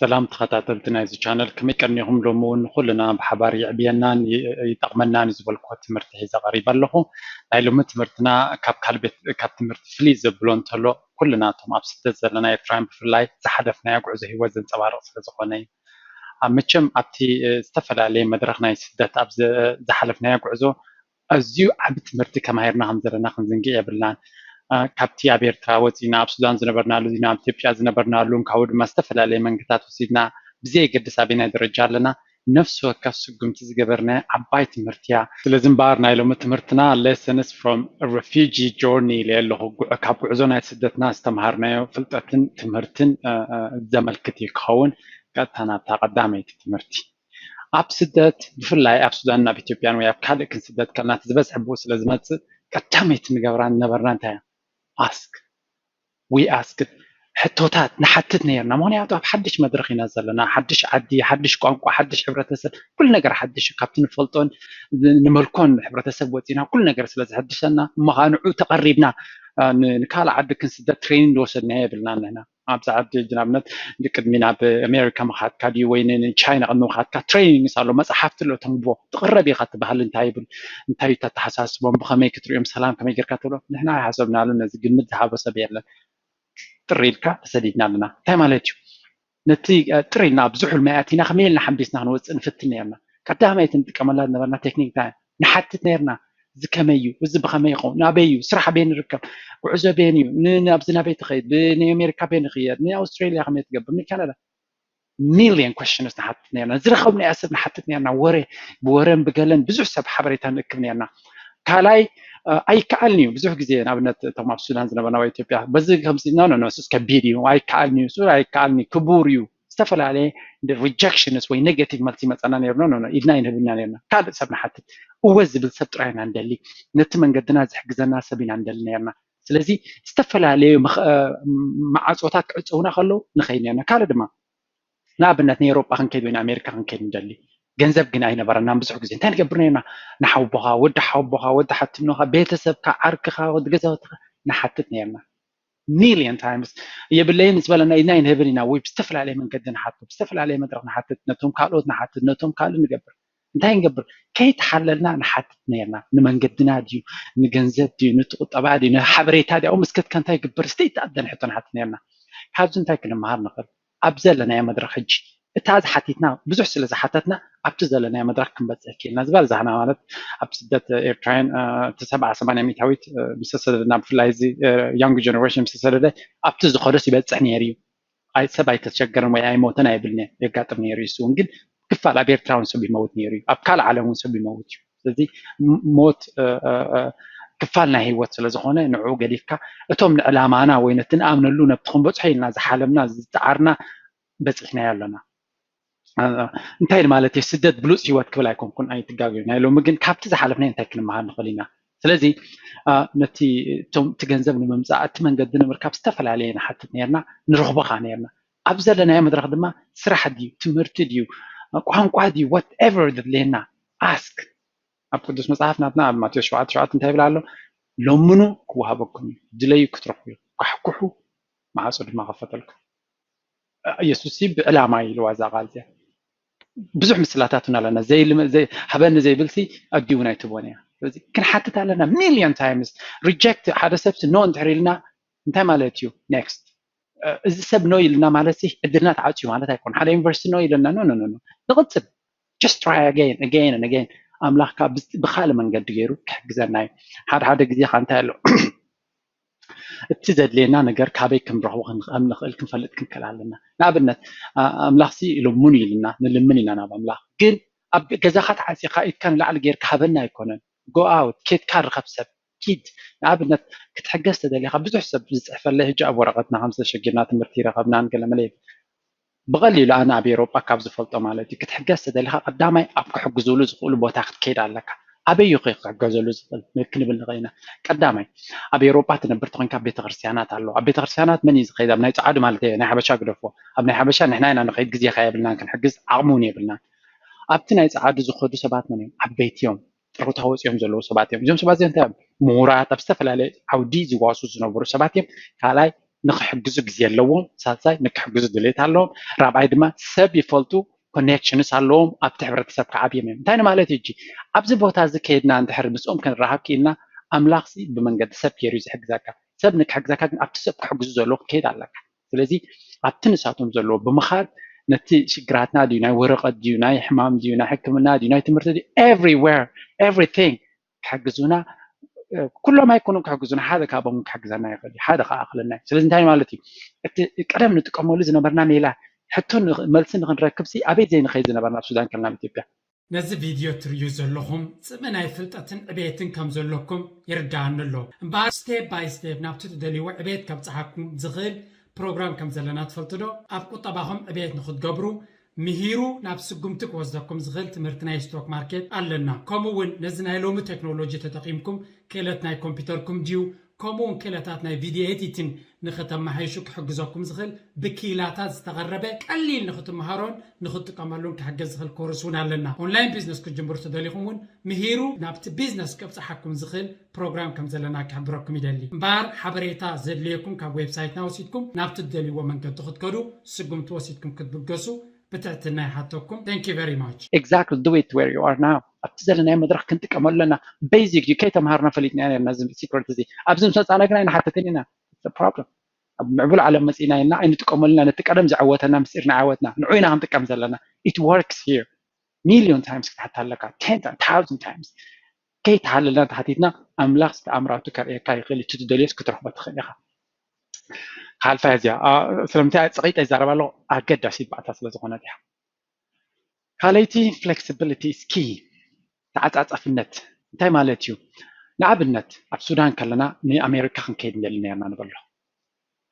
ሰላም ተኸታተልቲ ናይዚ ቻነል፣ ከመይ ቀኒኹም? ሎሚ እውን ንኹልና ብሓባር የዕብየናን ይ- ይጠቕመናን እዩ ዝበልኩዎ ትምህርቲ ሒዘ ቀሪበ ኣለኹ። ናይ ሎሚ ትምህርትና ካብ ካልእ ቤት ካብ ትምህርቲ ፍልይ ዘብሎ እንተሎ፣ ኩልና እቶም ኣብ ስደት ዘለና ኤርትራውያን ብፍላይ ዝሓለፍናዮ ጉዕዞ ህይወት ዘንጸባርቕ ስለ ዝኾነ እዩ። ኣብ መቸም ኣብቲ እ፣ ዝተፈላለየ መድረኽ ናይ ስደት ኣብ ዝ- ዝሓለፍናዮ ጉዕዞ ኣዝዩ ዓቢ ትምህርቲ ተማሂርና ከም ዘለና ክንዝንግዕ የብልናን። እ፣ ካብቲ ኣብ ኤርትራ ወጺና ኣብ ሱዳን ዝነበርናሉ፣ ናብ ኢትዮጵያ ዝነበርናሉ፣ ካብኡ ድማ ዝተፈላለየ መንገታት ወሲድና፣ ብዘየገድስ ኣበየናይ ደረጃ ኣለና፣ ነፍሲ ወከፍ ስጉምቲ ዝገበርናዮ ዓባይ ትምህርቲ እያ። ስለዚ እምበኣር ናይ ሎሚ ትምህርትና Lessons from a Refugee Journey ኢለ ኣለኹ። ጉዕ- ካብ ጉዕዞ ናይ ስደትና ዝተምሃርናዮ ፍልጠትን ትምህርትን እ፣ እ፣ ዘመልክት እዩ ክኸውን። ቀጥታ ናብታ ቀዳመይቲ ትምህርቲ። ኣብ ስደት ብፍላይ ኣብ ሱዳን ናብ ኢትዮጵያን ወይ ኣብ ካልእ ክንስደድ ከለና እቲ ዝበዝሐ ብኡ ስለ ዝመጽእ ቀዳመይቲ ንገብራ ዝነበርና እንታይ እያ? Ask. We asked. ሕቶታት ንሓትት ነይርና። ምኽንያቱ ኣብ ሓድሽ መድረኽ ኢና ዘለና። ሓድሽ ዓዲ፣ ሓድሽ ቋንቋ፣ ሓድሽ ሕብረተሰብ፣ ኩሉ ነገር ሓድሽ እዩ። ካብቲ ንፈልጦን ን- ንመልኮን ሕብረተሰብ ወፂና ኩሉ ነገር ስለ ዝሕድሸና እሞ ከዓ ንዑ ተቐሪብና እ፣ ን- ንካልእ ዓዲ ክንስደድ ትሬኒንግ ዝወሰድናዮ የብልናን ንሕና። ኣብዚ ዓዲ ሕጂ ንኣብነት ንቅድሚ ናብ ኣሜሪካ ምኻድካ ድዩ ወይ ን- ንቻይና ቅድሚ ምኻድካ ትሬኒንግስ ኣሎ፣ መፅሓፍቲ ኣሎ ተንብቦ፣ ትቕረብ ኢኻ፣ እቲ ባህሊ እንታይ ይብል፣ እንታይ እዩ ተተሓሳስቦም፣ ብኸመይ ክትሪኦም፣ ሰላም ከመይ ጌርካ ትብሎ። ንሕና ኣይሓሰብናሉ፣ ነዚ ግምት ዝሃቦ ሰብ የለን። ጥሪ ኢልካ ተሰዲድና ኣለና። እንታይ ማለት እዩ? ነቲ እ፣ ጥሪ ኢልና ኣብ ዝሑል ማይ ኣቲና ከመይ ኢልና ሓምቢስና ክንወፅእ ንፍትን ነርና። ቀዳማይቲ ንጥቀመላ ዝነበርና ቴክኒክ እንታይ ንሓትት ነርና። እዚ ከመይ እዩ? እዚ ብኸመይ ይኸውን? ናበይ እዩ? ስራሕ ኣበይ ንርከብ? ጉዕዞ ኣበየን እዩ? ን- ናብዚ ናበይ ትኸይድ? ብ- ንኣሜሪካ ኣበይ ንኽየድ? ንኣውስትራሊያ ከመይ ትገብር? ንካናዳ ሚልዮን ኮሽንስ ንሓትት ነርና። ዝረኸብናዮ ሰብ ንሓትት ነርና። ወረ ብወረን ብገለን ብዙሕ ሰብ ሓበሬታ ንእክብ ነርና። ካልኣይ እ፣ ኣይከኣልን እዩ። ብዙሕ ግዜ ንኣብነት እቶም ኣብ ሱዳን ዝነበርና ወይ ኢትዮጵያ በዚ ከምዚ ኖ ኖ ኖ ሱስ ከቢድ እዩ፣ ኣይከኣልን እዩ፣ ሱ ኣይከኣልን እዩ፣ ክቡር እዩ። ዝተፈላለየ ሪጀክሽንስ ወይ ኔጋቲቭ መልሲ ይመፀና ነይሩ። ኖ ኖ ኖ ኢድና ኣይንህብና ነርና። ካልእ ሰብ ንሓትት። እወ ዝብል ሰብ ጥራይ ኢና ንደሊ። ነቲ መንገድና ዝሕግዘና ሰብ ኢና ንደሊ ነርና። ስለዚ ዝተፈላለዩ መኽ- እ፣ መዓፆታት ክዕፀውና ከለዉ ንኸይድ ነርና። ካልእ ድማ ንኣብነት ንኤውሮጳ ክንከይድ ወይ ንኣሜሪካ ክንከይድ ንደሊ። ገንዘብ ግን ኣይነበረናን። ብዙሕ ግዜ እንታይ ንገብር ነርና? ንሓውቦኻ፣ ወዲ ሓውቦኻ፣ ወዲ ሓትኖኻ፣ ቤተሰብካ፣ ዓርክኻ፣ ወዲ ገዛውትኻ ንሓትት ነርና። ሚልዮን ታይምስ የብለይን ምስ በለና ኢድና ኣይንህብን ኢና ወይ ብዝተፈላለየ መንገዲ ንሓትት፣ ብዝተፈላለየ መድረኽ ንሓትት፣ ነቶም ካልኦት ንሓትት፣ ነቶም ካልእ ንገብር። እንታይ ንገብር? ከይተሓለልና ንሓትት ነርና። ንመንገድና ድዩ፣ ንገንዘብ ድዩ፣ ንትቁጠባ ድዩ፣ ንሓበሬታ ድዩ፣ ኣብኡ ምስ ከድካ እንታይ ይግበር? ስቴት ኣደን ሕቶ ንሓትት ነርና። ካብዚ እንታይ ክንመሃር ንኽእል? ኣብ ዘለናዮ መድረኽ ሕጂ እታ ዝሓቲትና ብዙሕ ስለ ዝሓተትና ኣብቲ ዘለናዮ መድረኽ ክንበፅሕ ክኢልና። ዝበዝሕና ማለት ኣብ ስደት ኤርትራውያን እ፣ እቲ ሰብዓ ሰማንያ ሚእታዊት እ፣ ምስ ተሰደድና ብፍላይ እዚ ያንግ ጀነሬሽን ምስ ተሰደደ ኣብቲ ዝኸደስ ይበፅሕ ነይሩ እዩ። ኣይ ሰብ ኣይተሸገረን ወይ ኣይሞተን ኣይብልን እየ። የጋጥም ነይሩ እዩ። እሱ እውን ግን ክፋል ኣብ ኤርትራ እውን ሰብ ይመውት ነይሩ እዩ። ኣብ ካልእ ዓለም እውን ሰብ ይመውት እዩ። ስለዚ ም- ሞት እ፣ እ፣ እ፣ ክፋል ናይ ህይወት ስለ ዝኾነ ንዕኡ ገዲፍካ እቶም ንዕላማና ወይ ነቲ ንኣምነሉ ነብቲ ክንበፅሖ ኢልና ዝሓለምና ዝፀዓርና በፂሕናዮ ኣለና። እ፣ እንታይ ማለት እዩ? ስደት ብሉፅ ህይወት ክብል ኣይኮንኩን፣ ኣይትጋገዩ። ናይ ሎሚ ግን ካብቲ ዝሓለፍናዮ እንታይ ክንመሃር ንኽእል ኢና? ስለዚ እ፣ ነቲ እቶም እቲ ገንዘብ ንምምፃእ እቲ መንገዲ ንምርካብ ዝተፈላለየ ንሓትት ነርና፣ ንረኽቦ ከዓ ነርና። ኣብ ዘለናዮ መድረኽ ድማ ስራሕ ድዩ፣ ትምህርቲ ድዩ፣ ቋንቋ ድዩ፣ ዋትኤቨር ዘድልየና ኣስክ። ኣብ ቅዱስ መፅሓፍ ናትና ኣብ ማቴዎስ ሸውዓተ ሸውዓተ እንታይ ይብል ኣሎ? ለምኑ ክወሃበኩም እዩ፣ ድለዩ ክትረኽቡ እዩ፣ ኳሕኩሑ ማዕፆ ድማ ከፈተልኩም። ኢየሱስ ሲ ብዕላማ እዩ ኢልዋ እዛ ቃል እዚኣ። ብዙሕ ምስላታት እውን ኣለና። ዘይልመ- ዘይ- ሃበኒ ዘይብል ሲ ኣዲኡ እውን ኣይትቦን እያ። ስለዚ ክንሓትት ኣለና ሚልዮን ታይምስ። ሪጀክት ሓደ ሰብ ሲ ኖ እንድሕር ኢልና እንታይ ማለት እዩ? ኔክስት እዚ ሰብ ኖ ኢልና ማለት ሲ ዕድልና ተዓፅዩ ማለት ኣይኮን። ሓደ ዩኒቨርሲቲ ኖ ኢለና ኖ ኖ ኖ ኖ። ንቕፅል just try again again and again። ኣምላኽ ከዓ ብስ- ብኻልእ መንገዲ ገይሩ ክሕግዘና እዩ። ሓደ ሓደ ግዜ ከዓ እንታይ ኣሎ እቲ ዘድልየና ነገር ካበይ ክንረኽቦ ከም ንኽእል ክንፈልጥ ክንክእል ኣለና። ንኣብነት ኣ- ኣምላኽሲ ልምኑ ኢልና ንልምን ኢና ናብ ኣምላኽ። ግን ኣብ ገዛኻ ተዓፂኻ ኢድካ ንላዕሊ ጌርካ ሃበና ኣይኮነን። Go out፣ ኬድካ ርኸብ ሰብ፣ ኪድ። ንኣብነት ክትሕገዝ ተደሊኻ ብዙሕ ሰብ ዝፅሕፈለይ ሕጂ ኣብ ወረቐትና ከም ዝተሸጊርና ትምህርቲ ይረኸብናን ገለመለ ይብል። ብቐሊሉ ኣነ ኣብ ኤውሮጳ ካብ ዝፈልጦ ማለት እዩ ክትሕገዝ ተደሊኻ ቀዳማይ ኣብ ክሕግዙሉ ዝኽእሉ ቦታ ክትከይድ ኣለካ። ኣበይ እዩ ክሕገዘሉ ዝኽእል ክንብል ንኽእል ኢና። ቀዳማይ ኣብ ኤውሮጳ ትነብር ተኾይንካ ቤተክርስትያናት ኣሎ። ኣብ ቤተክርስትያናት መን እዩ ዝኸይድ? ኣብ ናይ ጸዓዱ ማለት እየ፣ ናይ ሓበሻ ግደፎ። ኣብ ናይ ሓበሻ ንሕና ኢና ንኸይድ፣ ግዜኻ የብልናን ክንሕግዝ ዓቕሚ እውን የብልናን። ኣብቲ ናይ ጸዓዱ ዝኸዱ ሰባት መን እዮም? ዓበይቲ እዮም። ጥሮታ ወፂኦም ዘለዉ ሰባት እዮም። እዞም ሰባት እዚኦም እንታይ እዮም? ምሁራት፣ ኣብ ዝተፈላለየ ዓውዲ ዝዋሱ ዝነበሩ ሰባት እዮም። ካልኣይ ንክሕግዙ ግዜ ኣለዎም። ሳልሳይ ንክሕግዙ ድሌት ኣለዎም። ራብዓይ ድማ ሰብ ይፈልጡ፣ ኮኔክሽንስ ኣለዎም፣ ኣብቲ ሕብረተሰብ ክዓብዮም እዮም። እንታይ ንማለት እዩ? ኣብዚ ቦታ እዚ ከይድና እንድሕር ምስኦም ክንረሃብ ክኢልና ኣምላኽ ብመንገዲ ሰብ ገይሩ እዩ ዝሕግዘካ። ሰብ ንክሕግዘካ ግን ኣብቲ ሰብ ክሕግዙ ዘለዎ ክትከይድ ኣለካ። ስለዚ ኣብቲ ንሳቶም ዘለዎ ብምኻድ ነቲ ሽግራት ድዩ ናይ ወረቐት ድዩ ናይ ሕማም ድዩ ናይ ሕክምና ድዩ ናይ ትምህርቲ ድዩ everywhere everything ክሕግዙና ኩሎም ኣይኮኑን ክሕግዙና ሓደ ካብኦም ክሕግዘና ይኽእል ሓደ ክኣኽለና እዩ። ስለዚ እንታይ ማለት እዩ? እቲ ቀደም ንጥቀመሉ ዝነበርና ሜላ ሕቶ መልሲ ንክንረክብ ሲ ኣበይ ዘይንኸይድ ዝነበርና ኣብ ሱዳን ከለና ኣብ ኢትዮጵያ። ነዚ ቪድዮ ትርእዩ ዘለኹም ጽምእ ናይ ፍልጠትን ዕቤትን ከም ዘለኩም ይርድኣኒ ኣሎ። እምበኣር step by step ናብቲ ትደልይዎ ዕቤት ከብጽሓኩም ዝኽእል ፕሮግራም ከም ዘለና ትፈልጡ ዶ? ኣብ ቁጠባኹም ዕቤት ንኽትገብሩ ምሂሩ ናብ ስጉምቲ ክወስደኩም ዝኽእል ትምህርቲ ናይ ስቶክ ማርኬት ኣለና። ከምኡ እውን ነዚ ናይ ሎሚ ቴክኖሎጂ ተጠቒምኩም ክእለት ናይ ኮምፒውተርኩም ድዩ ከምኡ እውን ክእለታት ናይ ቪድዮ ኤዲቲን ንኽተመሓይሹ ክሕግዘኩም ዝኽእል ብኪላታት ዝተቐረበ ቀሊል ንኽትመሃሮን ንኽትጥቀመሉን ክሕግዝ ዝኽእል ኮርስ እውን ኣለና። ኦንላይን ቢዝነስ ክትጅምሩ ተደሊኹም እውን ምሂሩ ናብቲ ቢዝነስ ከብፅሓኩም ዝኽእል ፕሮግራም ከም ዘለና ክሕብረኩም ይደሊ። እምበኣር ሓበሬታ ዘድልየኩም ካብ ዌብሳይትና ወሲድኩም ናብቲ ትደልይዎ መንገዲ ክትከዱ ስጉምቲ ወሲድኩም ክትብገሱ ብትሕትና ይሓተኩም። Thank you very much። Exactly, do it where you are now። ኣብቲ ዘለናዮ መድረኽ ክንጥቀመሉ ኣለና። ቤዚክ እዩ፣ ከይተምሃርና ፈሊጥና ነርና እዚ ሲክሬት እዚ። ኣብዚ ምስ መፃና ግን ኣይንሓተትን ኢና። ፕሮብለም ኣብ ምዕቡል ዓለም መፂና ኢና ኣይንጥቀመሉ ኢና። ነቲ ቀደም ዘዐወተና ምስጢር ንዓወትና ንዑ ኢና ክንጥቀም ዘለና። It works here። ሚሊዮን ታይምስ ክትሓታ ኣለካ፣ ten thousand times። ከይተሃለልና ተሓቲትና ኣምላኽ ዝተኣምራቱ ከርእየካ ይኽእል እዩ። እቲ ትደልዮስ ክትረኽቦ ትኽእል ኢኻ። ሓልፋ እዚኣ ስለምንታይ ፀቂጠ ይዛረብ ኣለኹ? ኣገዳሲት ባእታ ስለ ዝኾነት እያ። ካልኣይቲ flexibility is key። ተዓፃፃፍነት እንታይ ማለት እዩ? ንኣብነት ኣብ ሱዳን ከለና ንኣሜሪካ ክንከይድ ንደሊ ነርና ንበሎ።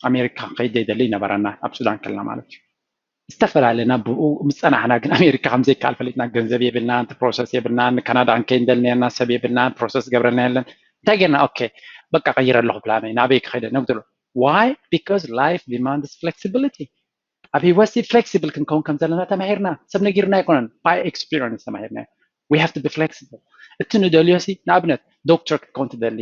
ኣሜሪካ ክንከይድ ዘይደሊ ይነበረና ኣብ ሱዳን ከለና ማለት እዩ። ዝተፈላለና ብኡ ምስ ፀናሕና ግን ኣሜሪካ ከም ዘይከኣል ፈሊጥና። ገንዘብ የብልና፣ እቲ ፕሮሰስ የብልና። ንካናዳ ክንከይድ ንደሊ ነርና፣ ሰብ የብልና፣ ፕሮሰስ ገብረልና የለን። እንታይ ጌርና? ኦኬ በቃ ቀይረ ኣለኹ ፕላነይ፣ ናበይ ክኸይደ ነግድሎ። Why? Because life demands flexibility። ኣብ ህይወት ሲ ፍሌክሲብል ክንከውን ከም ዘለና ተማሂርና። ሰብ ነጊርና ኣይኮነን፣ by experience ተማሂርና። We have to be flexible። እቲ ንደልዮ ሲ ንኣብነት ዶክተር ክትከውን ትደሊ፣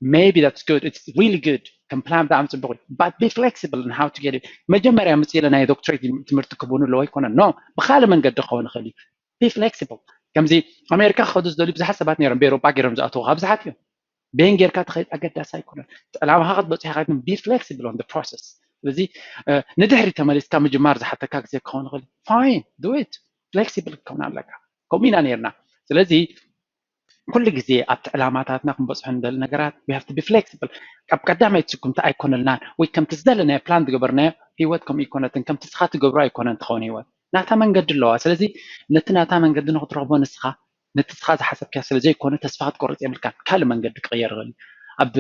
maybe that's good, it's really good፣ ከም ፕላን ብጣዕሚ ፅቡቅ እዩ። But be flexible in how to get it። መጀመርያ ምፅእ ኢለ ናይ ዶክትሬት ትምህርቲ ክቡን ኣለዎ ኣይኮነን። No፣ ብካልእ መንገዲ ክኸውን ይኽእል እዩ። Be flexible። ከምዚ ኣሜሪካ ክኸዱ ዝደልዩ ብዙሓት ሰባት ነይሮም፣ ብኤሮጳ ገይሮም ዝኣተዉ ከዓ ብዙሓት እዮም። በየን ጌርካ ትኸይድ ኣገዳሲ ኣይኮነን። ዕላማኻ ክትበፅሕ ኢኻ ግን be flexible on the process። ስለዚ ንድሕሪ ተመሊስካ ምጅማር ዝሓተካ ግዜ ክኸውን ይኽእል። Fine, do it። Flexible ክትከውን ኣለካ። ከምኡ ኢና ነርና። ስለዚ ኩሉ ግዜ ኣብቲ ዕላማታትና ክንበፅሖ ንደሊ ነገራት we have to be flexible። ካብ ቀዳማይ ስጉምቲ ኣይኮነልናን ወይ ከምቲ ዝደለናዮ ፕላን ዝገበርናዮ ህይወት ከምኡ ኣይኮነትን። ከምቲ ንስኻ ትገብሮ ኣይኮነን ትኸውን ህይወት። ናታ መንገዲ ኣለዋ። ስለዚ ነቲ ናታ መንገዲ ንክትረኽቦ ንስኻ ነቲ ንስኻ ዝሓሰብካዮ ስለ ዘይኮነ ተስፋ ክትቆርፅ የብልካን። ካልእ መንገዲ ክቕየር ይኽእል እዩ። ኣብ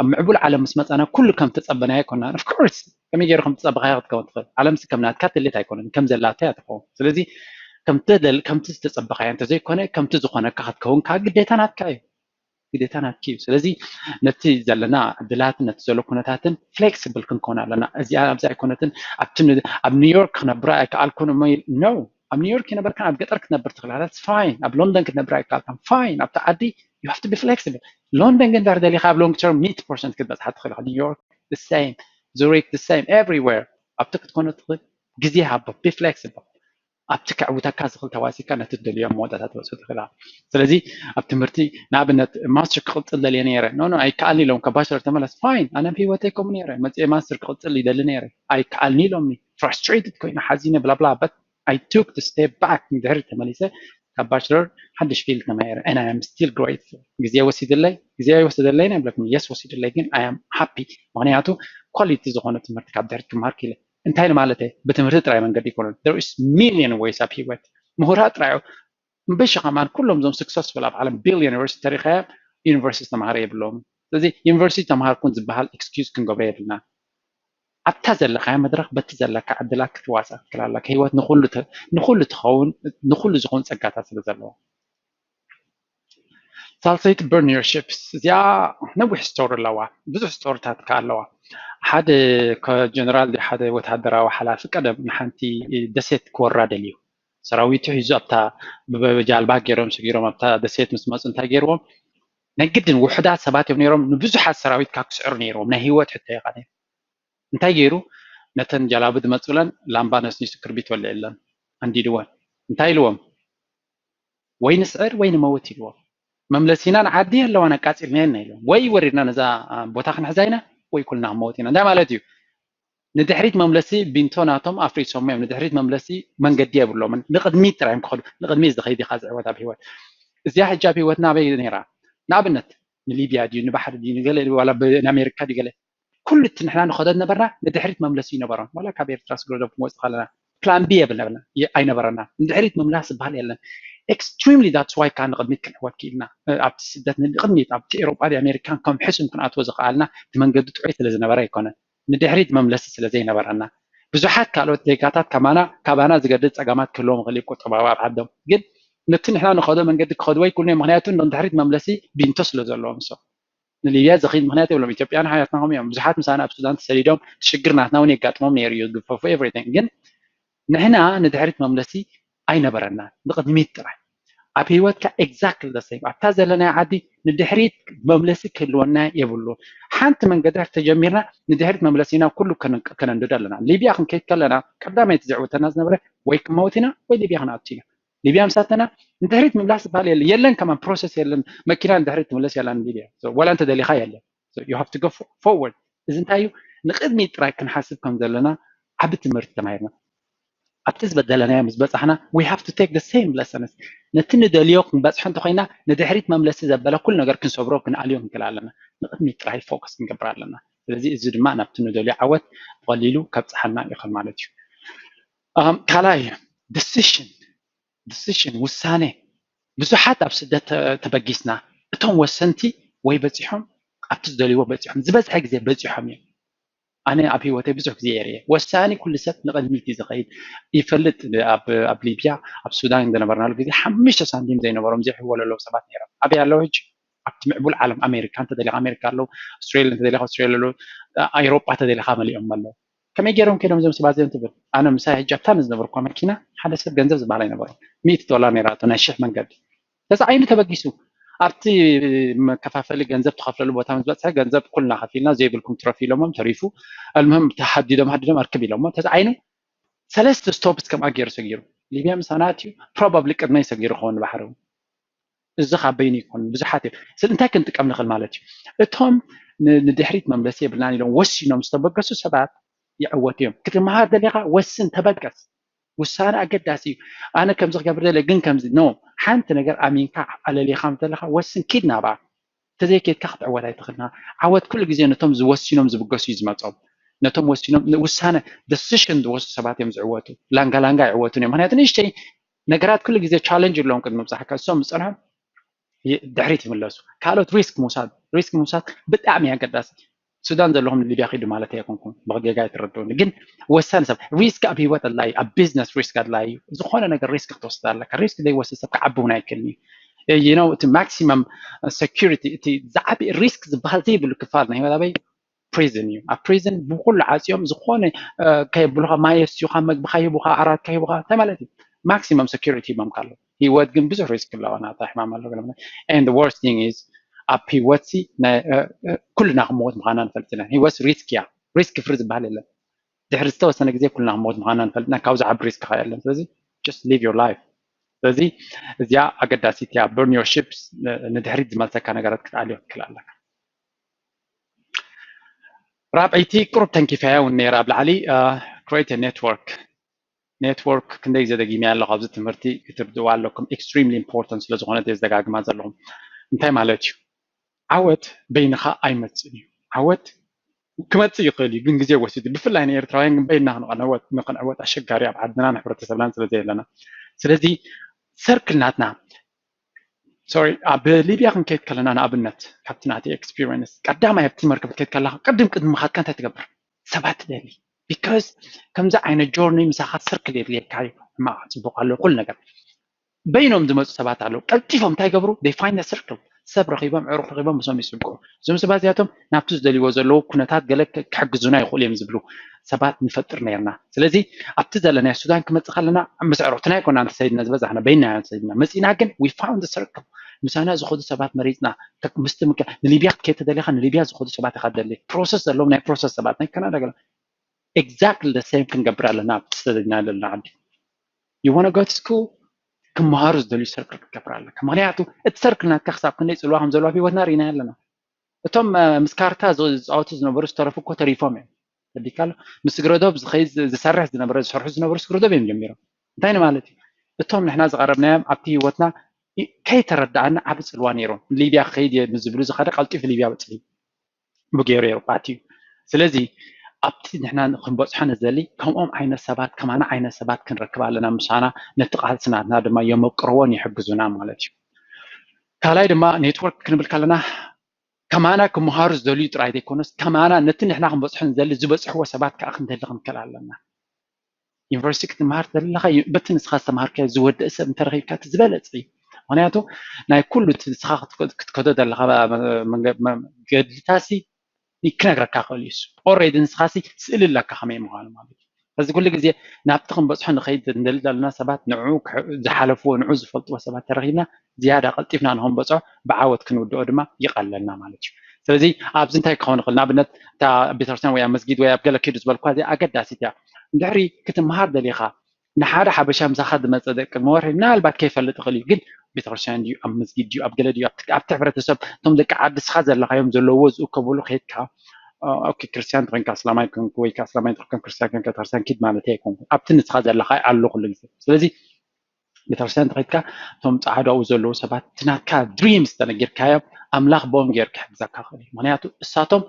ኣብ ምዕቡል ዓለም ምስ መፃና ኩሉ ከም ተፀበናዮ ኣይኮናን። Of course ከመይ ገይሩ ከም ተፀበኻዮ ክትከውን ትኽእል። ዓለምሲ ከም ናትካ ትልት ኣይኮነን፣ ከም ዘላታ እያ ትኸውን። ስለዚ ከምቲ ዝተፀበኻዮ እንተዘይኮነ ከምቲ ዝኾነካ ክትከውን ከዓ ግዴታ ናትካ እዩ። ግዴታ ናትኪ እዩ። ስለዚ ነቲ ዘለና ዕድላትን ነቲ ዘሎ ኩነታትን ፍሌክስብል ክንከውን ኣለና። እዚኣ ኣብዚ ኣይኮነትን ኣብቲ ኣብ ኒውዮርክ ክነብር ኣይከኣልኩን እሞ no ኣብ ኒውዮርክ ይነበርካን ኣብ ገጠር ክትነብር ትኽእል። That's fine። ኣብ ሎንደን ክትነብር ኣይከኣልካን፣ fine። ኣብቲ ዓዲ you have to be flexible። ሎንደን ግን እንድሕር ደሊኻ ኣብ long term ሚእቲ ፐርሰንት ክትበፅሓ ትኽእል ኢኻ። ኒውዮርክ the same፣ ዙሪክ the same፣ everywhere። ኣብቲ ክትኮነ ትኽእል። ግዜ ሃቦ፣ be flexible። ኣብቲ ከዕውተካ ዝኽእል ተዋሲካ ነቲ ትደልዮ መወዳእታ ትበፅሑ ትኽእል ኢኻ። ስለዚ ኣብ ትምህርቲ ንኣብነት ማስተር ክቕፅል ደልየ ነይረ፣ no no ኣይከኣልን ኢሎምካ፣ ባችለር ተመለስ። Fine፣ ኣነ ኣብ ህይወተይ ከምኡ ነይረ፣ መፅየ ማስተር ክቕፅል ይደሊ ነይረ፣ ኣይከኣልን ኢሎምኒ። ፍራስትሬትድ ኮይነ ሓዚነ ብላብላ but I took the step back። ንድሕሪት ተመሊሰ ካብ ባችለር ሓድሽ ፊልድ ተማሂረ and I am still grateful። ግዜ ወሲድለይ፣ ግዜ ኣይወሰደለይን ኣይብለኩምን፣ yes ወሲድለይ ግን I am happy። ምኽንያቱ ኳሊቲ ዝኾነ ትምህርቲ ካብ ድሕሪት ክመሃር ክኢለ። እንታይ ንማለተይ? ብትምህርቲ ጥራይ መንገዲ ኣይኮነን። There is million ways ኣብ ህይወት። ምሁራት ጥራይ እዮም። እምበሺ ከማን ኩሎም እዞም ስክሰስፉል ኣብ ዓለም ቢልዮነርስ እንተሪኻዮም ዩኒቨርሲቲ ዝተምሃረ የብሎምን። ስለዚ ዩኒቨርሲቲ ተምሃርኩን ዝበሃል ኤክስኪውዝ ክንገብሮ የብልናን። ኣብታ ዘለኻያ መድረኽ በቲ ዘለካ ዕድላት ክትዋሳእ ትክእል ኣለካ። ህይወት ንኹሉ ንኹሉ ትኸውን ንኹሉ ዝኸውን ፀጋታት ስለ ዘለዎ። ሳልሰይቲ burn your ships። እዚኣ ነዊሕ ስቶሪ ኣለዋ፣ ብዙሕ ስቶሪታት ከ ኣለዋ። ሓደ ጀነራል ሓደ ወታደራዊ ሓላፊ ቀደም ንሓንቲ ደሴት ክወራ ደልዩ ሰራዊቱ ሒዙ ኣብታ ብጃልባ ገይሮም ስጊሮም ኣብታ ደሴት ምስ መፁ እንታይ ገይርዎም ናይ ግድን ውሑዳት ሰባት እዮም ነይሮም ንብዙሓት ሰራዊት ካብ ክስዕሩ ነይርዎም ናይ ህይወት ሕቶ ይኻ እንታይ ገይሩ? ነተን ጀላቡ ዝመፅለን ላምባ ነስኒሱ ክርቢት ወልዕለን ኣንዲድወን። እንታይ ኢልዎም? ወይ ንስዕር ወይ ንመውት ኢልዎም። መምለሲና ንዓዲ ኣለዋን ኣቃፂልናየን ኢልዎም። ወይ ወሪድና ነዛ ቦታ ክንሕዛ ኢና ወይ ኩልና ክንመውት ኢና። እንታይ ማለት እዩ? ንድሕሪት መምለሲ ቢንቶ ናቶም ኣፍሪሶም እዮም። ንድሕሪት መምለሲ መንገዲ የብሎምን። ንቕድሚት ጥራይ እዮም ክኸዱ። ንቕድሚት ዝኸይድ ኢኻ ዝዕወት ኣብ ህይወት። እዚኣ ሕጂ ኣብ ህይወትና ኣበይ ነይራ? ንኣብነት ንሊብያ ድዩ ንባሕሪ ድዩ ንገለ ዋላ ንኣሜሪካ ድዩ ገለ ኩሉ እቲ ንሕና ንኸዶ ዝነበርና ንድሕሪት መምለሲ ይነበሮም። ዋላ ካብ ኤርትራ ስግረዶብ ክንወፅእ ከለና ፕላን ቢ የብልና ብልና ኣይነበረና። ንድሕሪት ምምላስ ዝበሃል የለን። Extremely that's why ከዓ ንቕድሚት ክንዕወት ክኢልና። ኣብቲ ስደት ንቕድሚት ኣብቲ ኤሮጳ ኣሜሪካን ከም ሕሱም ክንኣትዎ ዝኸኣልና እቲ መንገዲ ጥዑይ ስለ ዝነበረ ኣይኮነን። ንድሕሪት መምለሲ ስለ ዘይነበረና ብዙሓት ካልኦት ዜጋታት ከማና ካባና ዝገድድ ፀገማት ክህልዎም ይኽእል እዩ ቁጠባዊ ኣብ ዓዶም። ግን ነቲ ንሕና ንኸዶ መንገዲ ክኸድዎ ኣይክእሉን እዮም። ምክንያቱ ንድሕሪት መምለሲ ቢንቶ ስለ ዘለዎም። So ንሊብያ ዝኽይድ ምክንያት የብሎም። ኢትዮጵያን ሓያትና ከምኡ እዮም። ብዙሓት ምሳና ኣብ ሱዳን ተሰዲዶም ሽግር ናትና እውን የጋጥሞም ነይሩ እዩ። ግፈፉ everything ግን ንሕና ንድሕሪት መምለሲ ኣይነበረና ንቅድሚት ጥራይ ኣብ ህይወትካ exactly the same ኣብታ ዘለናይ ዓዲ ንድሕሪት መምለሲ ክህልወና የብሉ። ሓንቲ መንገዲ ተጀሚርና ንድሕሪት መምለሲና ኩሉ ከነንድዶ ኣለና። ሊብያ ክንከይድ ከለና ቀዳማይቲ ዘዕውተና ዝነበረ ወይ ክመውት ኢና ወይ ሊብያ ክንኣቱ ኢና። ሊብያ ምሳተና ንድሕሪት ምምላስ ዝበሃል የለን። የለን ከማን ፕሮሰስ የለን። መኪና ንድሕሪት ትምለስ የላን ሊብያ። So ዋላ እንተደሊኻ የለን። So you have to go forward። እዚ እንታይ እዩ? ንቕድሚት ጥራይ ክንሓስብ ከም ዘለና ዓቢ ትምህርቲ ተማሂርና። ኣብቲ ዝበደለናዮ ምስ በጻሕና we have to take the same lessons። ነቲ ንደልዮ ክንበጽሖ እንተኾይና ንድሕሪት መምለሲ ዘበለ ኩሉ ነገር ክንሰብሮ ክንኣልዮ ክንክእል ኣለና። ንቕድሚት ጥራይ ፎከስ ክንገብር ኣለና። ስለዚ እዚ ድማ ናብቲ ንደልዮ ዓወት ብቐሊሉ ከብጽሓና ይኽእል ማለት እዩ። ካልኣይ decision decision ውሳነ። ብዙሓት ኣብ ስደት ተበጊስና እቶም ወሰንቲ ወይ በፂሖም ኣብቲ ዝደልይዎ በፂሖም ዝበዝሐ ግዜ በፂሖም እዮም። ኣነ ኣብ ህይወተይ ብዙሕ ግዜ የርእየ ወሳኒ ኩሉ ሰብ ንቕድሚት እዩ ዝኸይድ። ይፈልጥ ኣብ ሊብያ ኣብ ሱዳን ዝነበርናሉ ግዜ ሓሙሽተ ሳንቲም ዘይነበሮም ዘይሕወለሎም ሰባት ነይሮም። ኣበይ ኣለዉ ሕጂ? ኣብቲ ምዕቡል ዓለም ኣሜሪካ እንተደሊኻ ኣሜሪካ ኣለዉ፣ ኣውስትራሊያ እንተደሊኻ ኣውስትራሊያ ኣለዉ፣ ኣውሮጳ እንተደሊኻ መሊኦም ኣለዉ። ከመይ ገይሮም ከይዶም እዞም ሰባት እዚኦም ትብል? ኣነ ምሳይ ሕጂ ኣብታ ንዝነበርኳ መኪና ሓደ ሰብ ገንዘብ ዝበሃል ኣይነበሮም። ሚእቲ ዶላር ነይራቶ ናይ ሽሕ መንገዲ ተፃዒኑ ተበጊሱ ኣብቲ መከፋፈሊ ገንዘብ ትኸፍለሉ ቦታ ምስ በፅሐ ገንዘብ ኩልና ከፊልና ዘይብልኩም ትረፍ ኢሎሞም ተሪፉ ኣልምህም ተሃዲዶም ሃዲዶም ኣርክብ ኢሎሞ ተፃዒኑ ሰለስተ ስቶፕስ ከምኣ ገይሩ ሰጊሩ ሊብያ ምሳና ኣትዩ ፕሮባብሊ ቅድመይ ሰጊሩ ክኸውን ባሕሪ እውን እዚ ካብ በይኑ ይኮን ብዙሓት እዮም ስለ እንታይ ክንጥቀም ንኽእል ማለት እዩ እቶም ንድሕሪት መምለሲ የብልናን ኢሎም ወሲኖም ዝተበገሱ ሰባት ይዕወቱ እዮም ክትመሃር ደሊኻ ወስን ተበገስ ውሳነ ኣገዳሲ እዩ ኣነ ከምዚ ክገብር ደለ ግን ከምዚ ኖ ሓንቲ ነገር ኣሚንካ ኣለሊኻ ዘለኻ ወስን ኪድ ናባ ተዘይኬድካ ክትዕወት ኣይትኽእልና ዓወት ኩሉ ግዜ ነቶም ዝወሲኖም ዝብገሱ እዩ ዝመፆም ነቶም ወሲኖም ውሳነ decision ዝወስዱ ሰባት እዮም ዝዕወቱ ላንጋ ላንጋ ይዕወቱን እዮም ምክንያቱ ንእሽተይ ነገራት ኩሉ ግዜ ቻለንጅ ኣለዎም ቅድሚ ምብፃሕካ እሶም ዝፀንሖም ድሕሪት ይምለሱ ካልኦት ሪስክ ምውሳድ ሪስክ ምውሳድ ብጣዕሚ ኣገዳሲ ሱዳን ዘለኹም ሊብያ ኪዱ ማለት ኣይኮንኩም ብጌጋ ኣይትረድኡኒ ግን ወሳኒ ሰብ ሪስክ ኣብ ህይወት ኣድላይ ኣብ ቢዝነስ ሪስክ ኣድላይ ዝኾነ ነገር ሪስክ ክትወስድ ኣለካ ሪስክ ዘይወስድ ሰብ ክዓቢ እውን ኣይክእልን እዩ you know እቲ ማክሲመም ሰኪሪቲ እቲ ዝዓቢ ሪስክ ዝበሃል ዘይብሉ ክፋል ናይ ህይወት ኣበይ ፕሪዝን እዩ ኣብ ፕሪዝን ብኩሉ ዓፅዮም ዝኾነ ከየብሉካ ማይ የስዩካ መግብካ ሂቡካ ኣራትካ ሂቡካ እንታይ ማለት እዩ ማክሲመም ሰኪሪቲ ሂቦምካ ኣለዉ ህይወት ግን ብዙሕ ሪስክ ኣለዋ ናታ ሕማም ኣሎ ገለ and the worst thing is ኣብ ህይወት ሲ ኩልና ክመወት ምዃና ንፈልጥ ኢና ህይወት ሪስክ እያ ሪስክ ፍሪ ዝበሃል የለን ድሕሪ ዝተወሰነ ግዜ ኩልና ክመወት ምዃና ንፈልጥ ኢና ካብዚ ዓቢ ሪስክ ከ የለን ስለዚ just live your life ስለዚ እዚኣ ኣገዳሲት እያ burn your ships ንድሕሪት ዝመልሰካ ነገራት ክትኣልዮ ትክእል ኣለካ ራብዐይቲ ቁሩብ ተንኪፈያ እውን ነይራ ኣብ ላዕሊ create network network ክንደይ ግዜ ደጊመያ ኣለኹ ኣብዚ ትምህርቲ ክትርድእዋ ኣለኩም extremely important ስለ ዝኾነት እየ ዝደጋግማ ዘለኹም እንታይ ማለት እዩ ዓወት በይንኻ ኣይመፅእን እዩ ዓወት ክመፅእ ይኽእል እዩ ግን ግዜ ወሲዱ ብፍላይ ንኤርትራውያን ግን በይንና ክንዕወት ኣሸጋሪ ኣብ ዓድናን ሕብረተሰብናን ስለ ዘየለና ስለዚ ሰርክል ናትና ሶሪ ኣብ ሊብያ ክንከይድ ከለና ንኣብነት ካብቲ ናተይ ኤክስፒሪንስ ቀዳማይ ኣብቲ መርከብ ክትከይድ ከለካ ቅድም ቅድሚ ምኻድካ እንታይ ትገብር ሰባት ትደሊ because ከምዚ ዓይነት ጆርኒ ምሳኻ ስርክል የድልየካ እዩ ሕማቕ ፅቡቕ ኣሎ ኩሉ ነገር በይኖም ዝመፁ ሰባት ኣለዉ ቀልጢፎም እንታይ ገብሩ they find circle ሰብ ረኺቦም ዕሩኽ ረኺቦም ምስኦም ይፅግዑ እዞም ሰባት እዚኣቶም ናብቲ ዝደልይዎ ዘለዉ ኩነታት ገለ ክሕግዙና ይኽእሉ እዮም ዝብሉ ሰባት ንፈጥር ነርና ስለዚ ኣብቲ ዘለናዮ ሱዳን ክመፅእ ከለና ምስ ዕሩኽትና ኣይኮና ተሰይድና ዝበዛሕና በይና ተሰይድና መፂና ግን we found circle ምሳና ዝኸዱ ሰባት መሪፅና ምስቲ ምክ ንሊብያ ክትከይድ ተደሊኻ ንሊብያ ዝኸዱ ሰባት ኢኻ ትደሊ ፕሮሰስ ዘለዎም ናይ ፕሮሰስ ሰባት ናይ ካናዳ ገለ exactly the same ክንገብር ኣለና። ኣብቲ ሰደድና ዘለና ዓዲ you want to go to school ክመሃሩ ዝደልዩ ሰርክል ክትገብር ኣለካ። ምክንያቱ እቲ ሰርክል ናትካ ክሳብ ክንደይ ፅልዋ ከም ዘለዋ ኣብ ህይወትና ርኢና ኣለና። እቶም ምስ ካርታ ዝፃወቱ ዝነበሩ ዝተረፉ እኮ ተሪፎም እዮም። ተዲካሎ ምስ ግረዶብ ዝኸይድ ዝሰርሕ ዝነበረ ዝሰርሑ ዝነበሩ ስግረዶብ እዮም ጀሚሮም። እንታይ ንማለት እዩ? እቶም ንሕና ዝቐረብናዮም ኣብቲ ህይወትና ከይተረዳኣና ዓብ ፅልዋ ነይሮም። ሊብያ ክኸይድ እየ ዝብሉ ዝኸደ ቀልጢፉ ሊብያ በፅሒ ብገይሩ ኤውሮጳ ኣትዩ። ስለዚ ኣብቲ ንሕና ክንበፅሖ ንዘሊ ከምኦም ዓይነት ሰባት ከማና ዓይነት ሰባት ክንረክብ ኣለና። ምሳና ነቲ ቃልሲ ናትና ድማ የመቅርዎን ይሕግዙና ማለት እዩ። ካልኣይ ድማ ኔትወርክ ክንብል ከለና ከማና ክምሃሩ ዝደልዩ ጥራይ ዘይኮነስ ከማና ነቲ ንሕና ክንበፅሖ ንዘሊ ዝበፅሕዎ ሰባት ከዓ ክንደሊ ክንክእል ኣለና። ዩኒቨርሲቲ ክትምሃር ዘለካ በቲ ንስኻ ዝተምሃርካዮ ዝወደእ ሰብ እንተረኺብካ እቲ ዝበለፀ እዩ። ምክንያቱ ናይ ኩሉ እቲ ንስኻ ክትከዶ ዘለካ ገድልታሲ ክነግረካ ክእል እዩ። ኦሬዲ ንስኻሲ ስእሊ ኣለካ ከመይ ምዃኑ ማለት እዩ። ስለዚ ኩሉ ግዜ ናብቲ ክንበፅሖ ንኸይድ እንደሊ ዘለና ሰባት ንዑ ዝሓለፍዎ ንዑ ዝፈልጥዎ ሰባት ተረኺብና ዝያዳ ቀልጢፍና ንኽንበፅሖ ብዓወት ክንውድኦ ድማ ይቐለልና ማለት እዩ። ስለዚ ኣብዚ እንታይ ክኸውን ይኽእል? ንኣብነት እታ ቤተክርስትያን ወይ ኣብ መስጊድ ወይ ኣብ ገለ ኪዱ ዝበልኳ እዚኣ ኣገዳሲት እያ። እንድሕሪ ክትመሃር ደሊኻ ንሓደ ሓበሻ ምሳኻ ዝመፀ ደቂ መወርሒ ምናልባት ከይፈልጥ ይኽእል እዩ፣ ግን ቤተክርስትያን ድዩ ኣብ መስጊድ ድዩ ኣብ ገለ ድዩ ኣብቲ ኣብቲ ሕብረተሰብ እቶም ደቂ ዓዲ እስኻ ዘለኻዮም ዘለውዎ ዝእከብሉ ከይድካ ኦኬ ክርስትያን ተኾይንካ እስላማይ ኮንኩ ወይ ከዓ እስላማይ ተኾይንካ ክርስትያን ኮንካ ቤተክርስትያን ኪድ ማለት ኣይኮንኩ ኣብቲ ንስኻ ዘለኻ ኣሎ ኩሉ ግዜ። ስለዚ ቤተክርስትያን ተኸይድካ እቶም ፃዕዳኡ ዘለዉ ሰባት እቲ ናትካ ድሪምስ ተነጊርካዮም ኣምላኽ ብኦም ገይሩ ክሕግዘካ ክእል እዩ። ምክንያቱ እሳቶም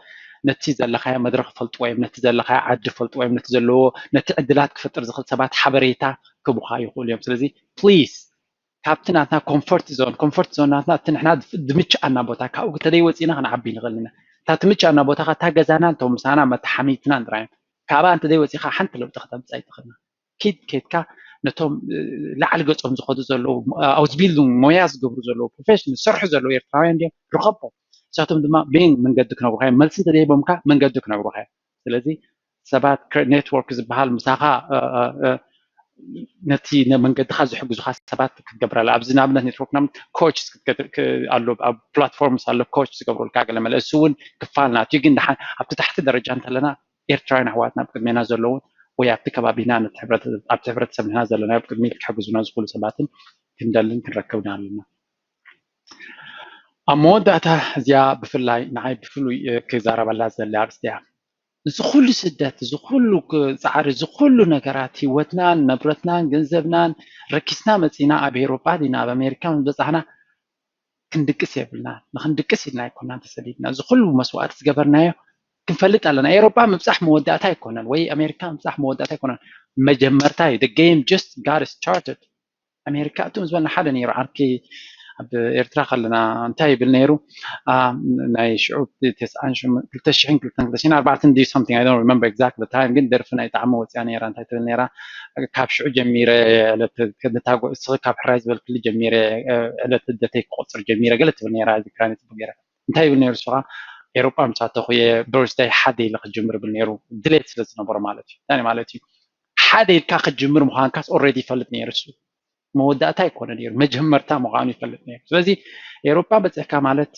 ነቲ ዘለኻዮ መድረክ ፈልጥዎ እዮም፣ ነቲ ዘለኻዮ ዓዲ ፈልጥዎ እዮም፣ ነቲ ዘለዎ ነቲ ዕድላት ክፈጥር ዝኽእል ሰባት ሓበሬታ ክቡኻ ይኽእሉ እዮም። ስለዚ ፕሊስ ካብቲ ናትና ኮምፎርት ዞን ኮምፎርት ዞን ናትና እቲ ንሕና ዝምችኣና ቦታ ካብኡ ተደይ ወፂና ክንዓቢ ንኽእል ኢና። እታ ትምችኣና ቦታ እታ ገዛና እቶም ምሳና መተሓሚትናን ጥራዮም ካብኣ እንተደይ ወፂኻ ሓንቲ ለውጢ ከተምፅእ ኣይትኽእልና። ኪድ ኬድካ ነቶም ላዕሊ ገፆም ዝኸዱ ዘለዉ ኣውዝቢልዱንግ ሞያ ዝገብሩ ዘለዉ ፕሮፌሽን ዝሰርሑ ዘለዉ ኤርትራውያን ድዮም ርኸቦም። ንሳቶም ድማ ቤን መንገዲ ክነግሩኻ እዮም። መልሲ እንተደይቦምካ መንገዲ ክነግሩኻ እዮም። ስለዚ ሰባት ኔትወርክ ዝበሃል ምሳኻ ነቲ መንገድኻ ዝሕግዙኻ ሰባት ክትገብር ኣለ። ኣብዚ ንኣብነት ኔትወርክ ና ኮች ኣሎ ኣብ ፕላትፎርምስ ኣሎ ኮች ዝገብሩልካ ገለ መለ እሱ እውን ክፋል ናት እዩ። ግን ድሓን ኣብቲ ታሕቲ ደረጃ እንተለና ኤርትራውያን ኣሕዋትና ኣብ ቅድሜና ዘለውን ወይ ኣብቲ ከባቢና ኣብቲ ሕብረተሰብ ንሕና ዘለና ኣብ ቅድሚት ክሕግዙና ዝኽእሉ ሰባትን ክንደልን ክንረክብን ኣለና። ኣብ መወዳእታ እዚኣ ብፍላይ ንዓይ ብፍሉይ ክዛረበላ ዘለ ኣርስቲ እያ። እዚ ኩሉ ስደት፣ እዚ ኩሉ ፃዕሪ፣ እዚ ኩሉ ነገራት ህይወትናን ንብረትናን ገንዘብናን ረኪስና መፂና ኣብ ኤውሮጳ ዲና ኣብ ኣሜሪካ ምስ በፃሕና ክንድቅስ የብልና። ንክንድቅስ ኢልና ኣይኮናን ተሰዲድና። እዚ ኩሉ መስዋእቲ ዝገበርናዮ ክንፈልጥ ኣለና። ኤውሮጳ ምብፃሕ መወዳእታ ኣይኮነን ወይ ኣሜሪካ ምብፃሕ መወዳእታ ኣይኮነን፣ መጀመርታ እዩ። The game just got started። ኣሜሪካ እቶም ዝበልና ሓደ ነይሩ ዓርኪ ኣብ ኤርትራ ከለና እንታይ ይብል ነይሩ ናይ ሽዑ ክልተ ሽሕን ክልተን ክልተ ሽሕን ኣርባዕተን ድዩ something I don't remember exactly time ግን ደርፊ ናይ ጣዕሚ ወፅያ ነይራ እንታይ ትብል ነይራ ካብ ሽዑ ጀሚረ ንታጎእስኺ ካብ ሕራይ ዝበልክሊ ጀሚረ ዕለት ልደተይ ክቆፅር ጀሚረ ገለ ትብል ነይራ ዝክራኒ ፅቡቅ ገይረ እንታይ ይብል ነይሩ ንሱ ከዓ ኤሮጳ ምስ ኣተኹ እየ በርስደይ ሓደ ኢለ ክጅምር ይብል ነይሩ ድሌት ስለ ዝነበሮ ማለት እዩ እንታይ ማለት እዩ ሓደ ኢልካ ክትጅምር ምዃንካስ already ይፈልጥ ነይሩ እሱ መወዳእታ ኣይኮነ ነይሩ መጀመርታ ምዃኑ ይፈልጥ ነይሩ ስለዚ ኤሮጳ በፂሕካ ማለት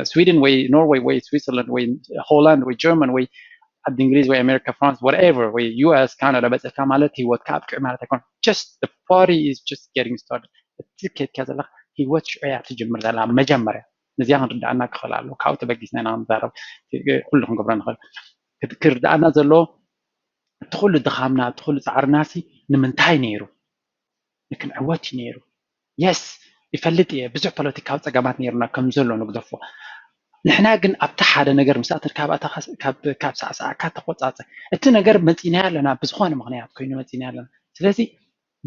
ስዊድን ወይ ኖርወይ ወይ ስዊትዘርላንድ ወይ ሆላንድ ወይ ጀርመን ወይ ዓዲ እንግሊዝ ወይ ኣሜሪካ ፍራንስ whatever ወይ ዩኤስ ካናዳ በፂሕካ ማለት ህይወትካ ኣብቅዕ ማለት ኣይኮነ just party is just getting started እቲ ከድካ ዘለካ ህይወት ሽዑ እያ ትጅምር ዘላ መጀመርያ ነዚኣ ክንርዳእና ክኽእል ኣሎ ካብኡ ተበጊስና ኢና ክንዛረብ ኩሉ ክንገብሮ ንኽእል ክርዳእና ዘሎ እቲ ኩሉ ድኻምና እቲ ኩሉ ፃዕርናሲ ንምንታይ ነይሩ ንክንዕወት እዩ ነይሩ yes ይፈልጥ እየ ብዙሕ ፖለቲካዊ ፀገማት ነይሩና ከም ዘሎ ንግደፎ ንሕና ግን ኣብቲ ሓደ ነገር ምስ ኣተን ካብ ሳዕሳዕካ ተቆፃፀ እቲ ነገር መፂናዮ ኣለና ብዝኾነ ምክንያት ኮይኑ መፂናዮ ኣለና ስለዚ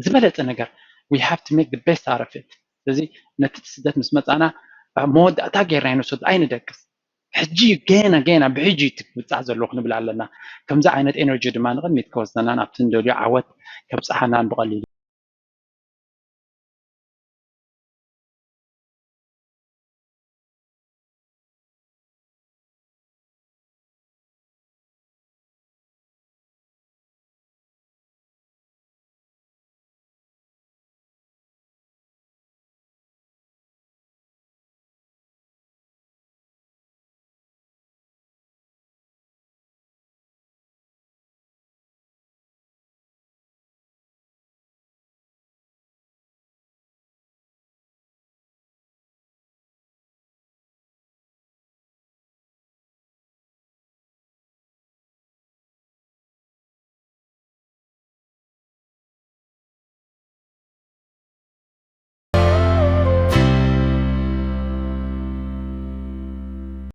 ዝበለፀ ነገር we have to make the best out of it ስለዚ ነቲ ስደት ምስ መፃና መወዳእታ ጌርና ይንወስድ ኣይንደቅስ ሕጂ ገና ገና ብሕጂ ትብፃሕ ዘሎ ክንብል ኣለና ከምዚ ዓይነት ኤነርጂ ድማ ንቅድሚት ክወስደናን ኣብቲ ንደልዮ ዓወት ከብፅሓናን ብቀሊሉ